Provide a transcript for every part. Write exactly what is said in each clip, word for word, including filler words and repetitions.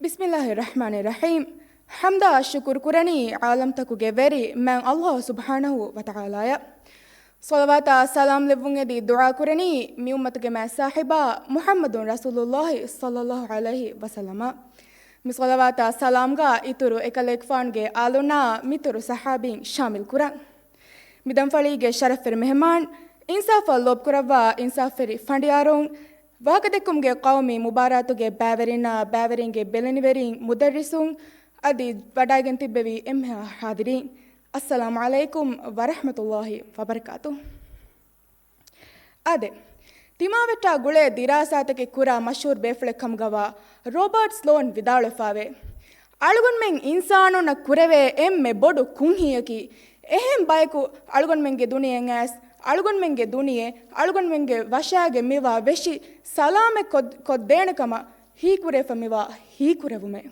ބިސްމިއްލާހި ރަޙްމާނި ރަޙީމް. ޙަމްދާ ޝުކުރު ކުރަނީ ޢާލަމްތަކުގެ ވެރި މާތް ﷲ ސުބްޙާނަހޫ ވަތަޢާލާއަށް. ޞަލަވާތާ ސަލާމް ލެއްވުން އެދި ދުޢާ ކުރަނީ މި އުއްމަތުގެ މާތް ސާހިބާ މުޙައްމަދު ރަސޫލުﷲ ޞައްލަﷲ ޢަލައިހި ވަސައްލަމަށް. މި ޞަލަވާތާ ސަލާމްގަ އިތުރު އެކަލޭގެފާނުގެ އާލުންނާ މިތުރު ޞަޙާބީން ޝާމިލް ކުރަން. މި ދަންފަޅީގެ ޝަރަފްވެރި މެހެމާން، އިންސާފަށް ލޯބިކުރައްވާ އިންސާފްވެރި ފަނޑިޔާރުން، ވާހަކަދެއްކުމުގެ ޤައުމީ މުބާރާތުގެ ބައިވެރިންނާ ބައިވެރިންގެ ބެލެނިވެރިން، މުދައްރިސުން އަދި ވަޑައިގެން ތިއްބެވި އެންމެހާ ޙާޟިރީން، އައްސަލާމު ޢަލައިކުމް ވަރަޙްމަތުﷲ ވަބަރަކާތުހު. އާދެ، ތިމާވެއްޓާ ގުޅޭ ދިރާސާތަކެއް ކުރާ މަޝްހޫރު ބޭފުޅެއް ކަމުގަވާ ރޯބާޓް ސްލޯން ވިދާޅުވެފާވޭ، އަޅުގަނޑުމެން އިންސާނުންނަށް ކުރެވޭ އެންމެ ބޮޑު ކުންހިޔަކީ، އެހެން ބަޔަކު އަޅުގަނޑުމެންގެ ދުނިޔެއަށް އައިސް، އަޅުގަނޑުމެންގެ ދުނިޔެ، އަޅުގަނޑުމެންގެ ވަށާގެ މިވާ ވެށި ސަލާމަތް ކޮށް، ކޮށްދޭނެ ކަމަށް ހީކުރެވިފަ މިވާ ހީކުރެވުމެއް.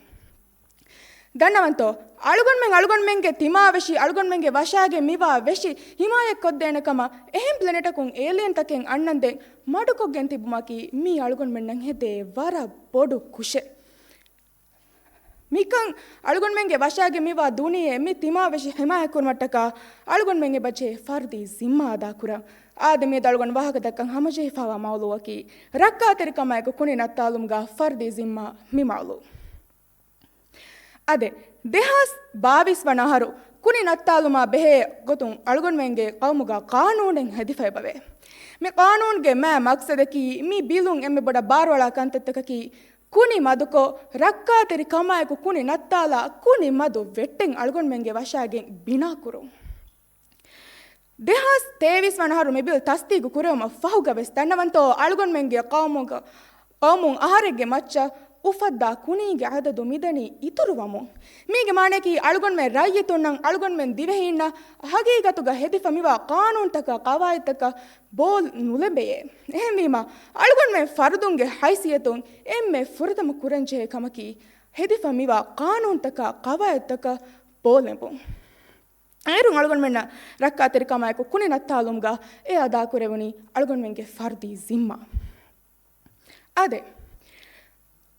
ދަންނަވަންތޯ، އަޅުގަނޑުމެން އަޅުގަނޑުމެންގެ ތިމާވެށި، އަޅުގަނޑުމެންގެ ވަށާގެ މިވާ ވެށި ހިމާޔަތްކޮށްދޭނެ ކަމަށް އެހެން ޕްލެނެޓަކުން އޭލިއަންތަކެއް އަންނަންދެން މަޑުކޮށްގެން ތިބުމަކީ މީ އަޅުގަނޑުމެންނަށް ހެދޭ ވަރަށް ބޮޑު ކުށެއް. މިކަން އަޅުގަނޑުމެންގެ ވަށާގެ މިވާ ދުނިޔެ މި ތިމާވެށި ހިމާޔަތްކުރުމަށްޓަކާ އަޅުގަނޑުމެން އެބަޖެހޭ ފަރުދީ ޒިންމާ އަދާކުރަން. އާދެ، މިއަދު އަޅުގަނޑު ވާހަކަދައްކަން ހަމަޖެހިފާވާ މައުޟޫޢަކީ ރައްކާތެރިކަމާއެކު ކުނި ނައްތާލުމުގަ ފަރުދީ ޒިންމާ މި މައުޟޫޢު. އާދެ، ދެހާސް ބާވީސް ވަނަ އަހަރު ކުނި ނައްތާލުމާ ބެހޭ ގޮތުން އަޅުގަނޑުމެންގެ ޤައުމުގަ ޤާނޫނެއް ހެދިފައިބަވޭ. މި ޤާނޫނުގެ މާ މަޤްޞަދަކީ މި ބިލުން އެންމެ ބޮޑަށް ބާރުއަޅާ ކަންތައްތަކަކީ ކުނި މަދުކޮށް، ރައްކާތެރި ކަމާއެކު ކުނި ނައްތާލާ ކުނި މަދު ވެއްޓެން އަޅުގަނޑުމެންގެ ވަށާގެން ބިނާކުރުން. ދެހާސް ތޭވީސް ވަނަ އަހަރު މި ބިލް ތަސްދީގު ކުރެވުމަށް ފަހުގަ ވެސް ދަންނަވަންތޯ، އަޅުގަނޑުމެންގެ ޤައުމުގަ، ޤައުމުން އަހަރެއްގެ މައްޗަށް އުފައްދާ ކުނީގެ އަދަދު މިދަނީ އިތުރުވަމުން. މީގެ މާނައަކީ އަޅުގަނޑުމެން ރައްޔިތުންނަށް، އަޅުގަނޑުމެން ދިވެހީންނަށް ހަގީގަތުގަ ހެދިފަ މިވާ ޤާނޫނުތަކަށް، ޤަވާޢިދުތަކަށް ބޯލް ނުލެނބެޔޭ. އެހެންވީމަ، އަޅުގަނޑުމެން ފަރުދުންގެ ހައިސިއްޔަތުން އެންމެ ފުރަތަމަ ކުރަންޖެހޭ ކަމަކީ، ހެދިފަ މިވާ ޤާނޫނުތަކާ ޤަވާޢިދުތަކަށް ބޯލް ނެނބުން. އޭރުން އަޅުގަނޑުމެންނަށް ރައްކާތެރިކަމާއެކު ކުނި ނައްތާލުމުގަ އެ އަދާކުރެވުނީ އަޅުގަނޑުމެންގެ ފަރުދީ ޒިންމާ. އާދެ،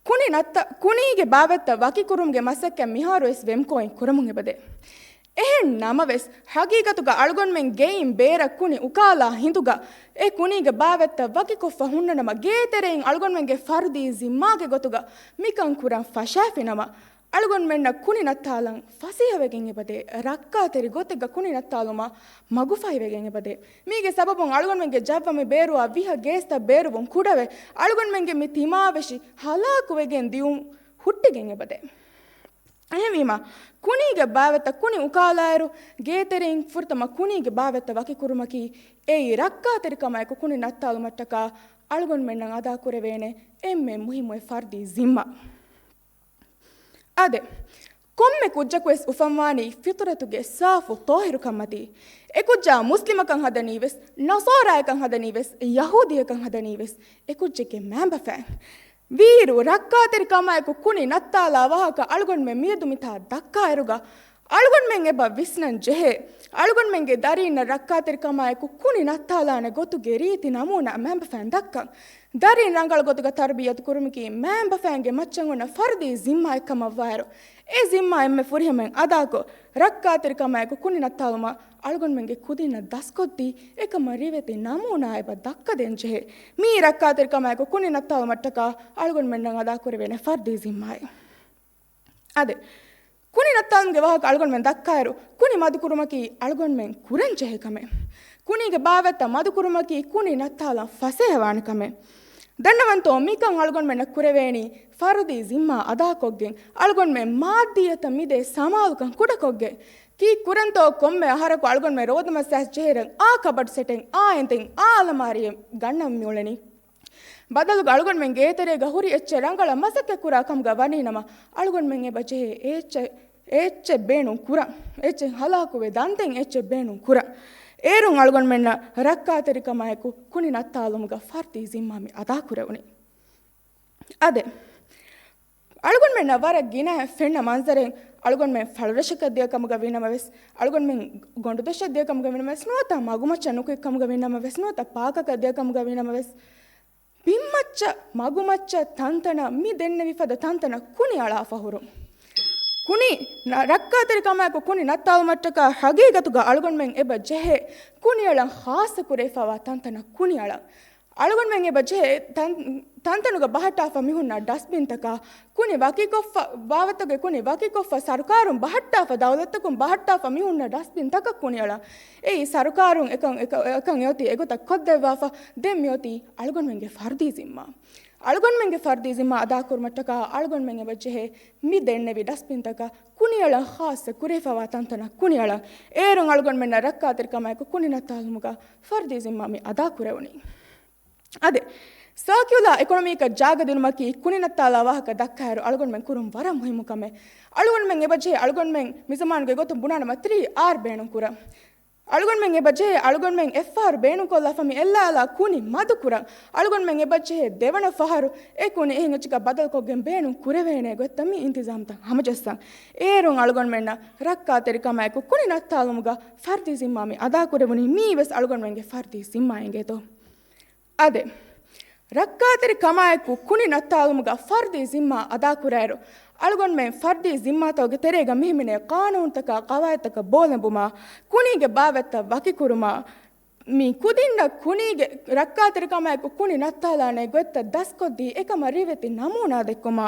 ކުނި ނައްތަ-، ކުނީގެ ބާވަތްތައް ވަކިކުރުމުގެ މަސައްކަތް މިހާރުވެސް ވެމްކޯއިން ކުރަމުން އެބަދޭ. އެހެން ނަމަވެސް، ހަގީގަތުގަ އަޅުގަނޑުމެން ގެއިން ބޭރަށް ކުނި އުކާލާ ހިނދުގަ އެ ކުނީގެ ބާވަތްތައް ވަކިކޮށްފަ ހުންނަ ނަމަ، ގޭތެރެއިން އަޅުގަނޑުމެންގެ ފަރުދީ ޒިންމާގެ ގޮތުގަ މިކަން ކުރަން ފަށާފި ނަމަ، އަޅުގަނޑުމެންނަށް ކުނި ނައްތާލަން ފަސޭހަވެގެން އެބަދޭ، ރައްކާތެރި ގޮތެއްގަ ކުނި ނައްތާލުމަށް މަގުފަހިވެގެން އެބަދޭ. މީގެ ސަބަބުން އަޅުގަނޑުމެންގެ ޖައްވަމި ބޭރުވާ ވިހަ ގޭސްތައް ބޭރުވުން ކުޑަވެ، އަޅުގަނޑުމެންގެ މި ތިމާވެށި ހަލާކުވެގެން ދިޔުން ހުއްޓިގެން އެބަދޭ. އެހެންވީމަ، ކުނީގެ ބާވަތްތައް ކުނި އުކާލާއިރު، ގޭތެރެއިން ފުރަތަމަ ކުނީގެ ބާވަތްތައް ވަކިކުރުމަކީ، އެއީ ރައްކާތެރިކަމާއެކު ކުނި ނައްތާލުމަށްޓަކާ އަޅުގަނޑުމެންނަށް އަދާކުރެވޭނެ އެންމެ މުހިއްމު އެއް ފަރުދީ ޒިންމާ. އާދެ، ކޮންމެ ކުއްޖަކުވެސް އުފަންވާނީ ފިޠުރަތުގެ ސާފު ޠާހިރުކަންމަތީ. އެކުއްޖާ މުސްލިމަކަށް ހަދަނީވެސް، ނަޞާރާޔަކަށް ހަދަނީވެސް، ޔަހޫދީއަކަށް ހަދަނީވެސް، އެކުއްޖެއްގެ މައިންބަފައިން. ވީއިރު ރައްކާތެރިކަމާއެކު ކުނި ނައްތާލާ ވާހަކަ އަޅުގަނޑުމެން މިއަދު މިތާ ދައްކާއިރުގަ، އަޅުގަނޑުމެން އެބަ ވިސްނަން ޖެހޭ، އަޅުގަނޑުމެންގެ ދަރީންނަށް ރައްކާތެރިކަމާއެކު ކުނި ނައްތާލާނެ ގޮތުގެ ރީތި ނަމޫނާ މައިންބަފައިން ދައްކަން. ދަރީން ރަނގަޅު ގޮތުގަ ތަރުބިޔަތު ކުރުމަކީ މައިންބަފައިންގެ މައްޗަށް އޮންނަ ފަރުދީ ޒިންމާއެއް ކަމަށްވާއިރު، އެ ޒިންމާ އެންމެ ފުރިހަމައިން އަދާކޮށް، ރައްކާތެރިކަމާއެކު ކުނި ނައްތާލުމަށް އަޅުގަނޑުމެންގެ ކުދިންނަށް ދަސްކޮށްދީ، އެކަމަށް ރިވެތި ނަމޫނާ އެބަ ދައްކަދޭން ޖެހޭ. މިއީ ރައްކާތެރިކަމާއެކު ކުނި ނައްތާލުމަށްޓަކާ އަޅުގަނޑުމެންނަށް އަދާކުރެވޭނެ ފަރުދީ ޒިންމާއެއް. އާދެ، ކުނި ނައްތާލުމުގެ ވާހަކަ އަޅުގަނޑުމެން ދައްކާއިރު، ކުނި މަދުކުރުމަކީ އަޅުގަނޑުމެން ކުރަންޖެހޭ ކަމެއް. ކުނީގެ ބާވަތްތައް މަދުކުރުމަކީ ކުނި ނައްތާލަން ފަސޭހަވާނެ ކަމެއް. ދަންނަވަންތޯ، މިކަން އަޅުގަނޑުމެންނަށް ކުރެވޭނީ ފަރުދީ ޒިންމާ އަދާކޮށްގެން، އަޅުގަނޑުމެން މާއްދިއްޔަތަށް މިދޭ ސަމާލުކަން ކުޑަކޮށްގެން. ކީއްކުރަންތޯ، ކޮންމެ އަހަރަކު އަޅުގަނޑުމެން ރޯދަމަސް ޖެހިރަން އާ ކަބަޑު ސެޓެއް، އާ އެނދެން، އާ އަލަމާރިއެއް ގަންނަން މިއުޅެނީ. ބަދަލުގަ އަޅުގަނޑުމެން ގޭތެރޭގަ ހުރި އެއްޗެއް ރަނގަޅަށް މަސައްކަތްކުރާ ކަމުގަ ވަނީނަމަ، އަޅުގަނޑުމެން އެބަ ޖެހޭ އެ އެއްޗެއް، އެ އެއްޗެއް ބޭނުން ކުރަން. އެއްޗެއް ހަލާކުވެ ދަންދެން އެއްޗެއް ބޭނުން ކުރަން. އޭރުން އަޅުގަނޑުމެންނަށް ރައްކާތެރިކަމާއެކު ކުނި ނައްތާލުމުގަ ފަރުދީ ޒިންމާ މި އަދާކުރެވުނީ. އާދެ، އަޅުގަނޑުމެންނަށް ވަރަށް ގިނައިން ފެންނަ މަންޒަރެއް، އަޅުގަނޑުމެން ފަޅުރަށަކަށް ދިޔަ ކަމުގަ ވީނަމަވެސް، އަޅުގަނޑުމެން ގޮނޑުދޮށަށް ދިޔަ ކަމުގަ ވީނަމަވެސް، ނުވަތަ މަގުމައްޗަށް ނުކުތް ކަމުގަ ވީނަމަވެސް، ނުވަތަ ޕާކަކަށް ދިޔަ ކަމުގަ ވީނަމަވެސް، ބިންމައްޗަށް، މަގުމައްޗަށް، ތަންތަނަށް، މި ދެންނެވި ފަދަ ތަންތަނަށް ކުނި އަޅާފަ ހުރުން. ކުނި ނަ-، ރައްކާތެރިކަމާއެކު ކުނި ނައްތާލުމަށްޓަކާ ހަގީގަތުގަ އަޅުގަނޑުމެން އެބަ ޖެހޭ ކުނިއަޅަން ޚާއްޞަ ކުރެވިފައިވާ ތަންތަނަށް ކުނިއަޅަން. އަޅުގަނޑުމެން އެބަ ޖެހޭ ތަން-، ތަންތަނުގަ ބަހައްޓާފަ މިހުންނަ ޑަސްބިންތަކާ، ކުނި ވަކިކޮށްފަ، ބާވަތުގެ ކުނި ވަކިކޮށްފަ، ސަރުކާރުން ބަހައްޓާފަ، ދައުލަތަކުން ބަހައްޓާފަ މިހުންނަ ޑަސްބިންތަކަށް ކުނިއަޅަން. އެއީ ސަރުކާރުން އެކަން، އެކަ-، އެކަން އެއޮތީ އެގޮތަށް ކޮށްދެއްވާފަ، ދެން މިއޮތީ އަޅުގަނޑުމެންގެ ފަރުދީ ޒިންމާ. އަޅުގަނޑުމެންގެ ފަރުދީ ޒިންމާ އަދާކުރުމަށްޓަކާ އަޅުގަނޑުމެން އެބަ ޖެހޭ މި ދެންނެވި ޑަސްބިންތަކަށް ކުނިއަޅަން، ޚާއްޞަ ކުރެވިފައިވާ ތަންތަނަށް ކުނިއަޅަން. އޭރުން އަޅުގަނޑުމެންނަށް ރައްކާތެރިކަމާއެކު ކުނި ނައްތާލުމުގަ ފަރުދީ ޒިންމާ މި އަދާކުރެވުނީ. އަދި، ސާކިއުލާ އިކޮނޮމީއަކަށް ޖާގަ ދިނުމަކީ ކުނި ނައްތާލާ ވާހަކަ ދައްކާއިރު އަޅުގަނޑުމެން ކުރުން ވަރަށް މުހިއްމު ކަމެއް. އަޅުގަނޑުމެން އެބަޖެހޭ އަޅުގަނޑުމެން މިޒަމާނުގެ ގޮތުން ބުނާނަމަ ތްރީ އާރް ބޭނުން ކުރަން. އަޅުގަނޑުމެން އެބަޖެހޭ އަޅުގަނޑުމެން އެއްފަހަރު ބޭނުންކޮށްލާފަ މި އެއްލާލާ ކުނި މަދުކުރަން. އަޅުގަނޑުމެން އެބަޖެހޭ ދެވަނަ ފަހަރު އެ ކުނި އެހެން އެއްޗަކަށް ބަދަލުކޮށްގެން ބޭނުން ކުރެވޭނެ ގޮތްތައް މި އިންތިޒާމްތައް ހަމަޖައްސަން. އޭރުން އަޅުގަނޑުމެންނަށް ރައްކާތެރިކަމާއެކު ކުނި ނައްތާލުމުގަ ފަރުދީ ޒިންމާ މި އަދާކުރެވުނީ މީވެސް އަޅުގަނޑުމެންގެ ފަރުދީ ޒިންމާ އިނގޭތޯ. އާދެ، ރައްކާތެރި ކަމާއެކު ކުނި ނައްތާލުމުގަ ފަރުދީ ޒިންމާ އަދާކުރާއިރު، އަޅުގަނޑުމެން ފަރުދީ ޒިންމާތަކުގެ ތެރޭގަ މިހިމެނޭ ޤާނޫނުތަކާ ޤަވާއިދުތަކަށް ބޯލެނބުމާ، ކުނީގެ ބާވަތްތައް ވަކިކުރުމާ، މި ކުދިންނަށް ކުނީގެ ރައްކާތެރި ކަމާއެކު ކުނި ނައްތާލާނެ ގޮތްތައް ދަސްކޮށްދީ އެކަމަށް ރިވެތި ނަމޫނާ ދެއްކުމާ،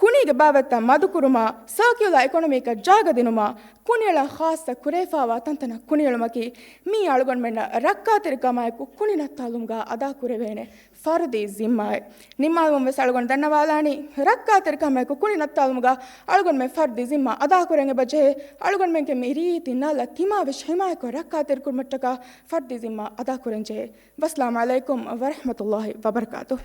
ކުނީގެ ބާވަތްތައް މަދުކުރުމާ، ސާކިއުލާ އިކޮނޮމީއަކަށް ޖާގަ ދިނުމާ، ކުނިއަޅަން ޚާއްޞަ ކުރެވިފައިވާ ތަންތަނަށް ކުނިއެޅުމަކީ، މީ އަޅުގަނޑުމެންނަށް ރައްކާތެރި ކަމާއެކު ކުނި ނައްތާލުމުގަ އަދާކުރެވޭނެ ފަރުދީ ޒިންމާއެއް. ނިންމާލުމުން ވެސް އަޅުގަނޑު ދަންނަވާލާނީ، ރައްކާތެރި ކަމާއެކު ކުނި ނައްތާލުމުގަ އަޅުގަނޑުމެން ފަރުދީ ޒިންމާ އަދާކުރަން އެބަ ޖެހޭ، އަޅުގަނޑުމެންގެ މި ރީތި ނަލަ ތިމާވެށި ހިމާޔަތްކޮށް ރައްކާތެރިކުރުމަށްޓަކާ ފަރުދީ ޒިންމާ އަދާކުރަން ޖެހޭ. ވައްސަލާމް ޢަލައިކުމް ވަރަޙްމަތުﷲ ވަބަރަކާތުހު.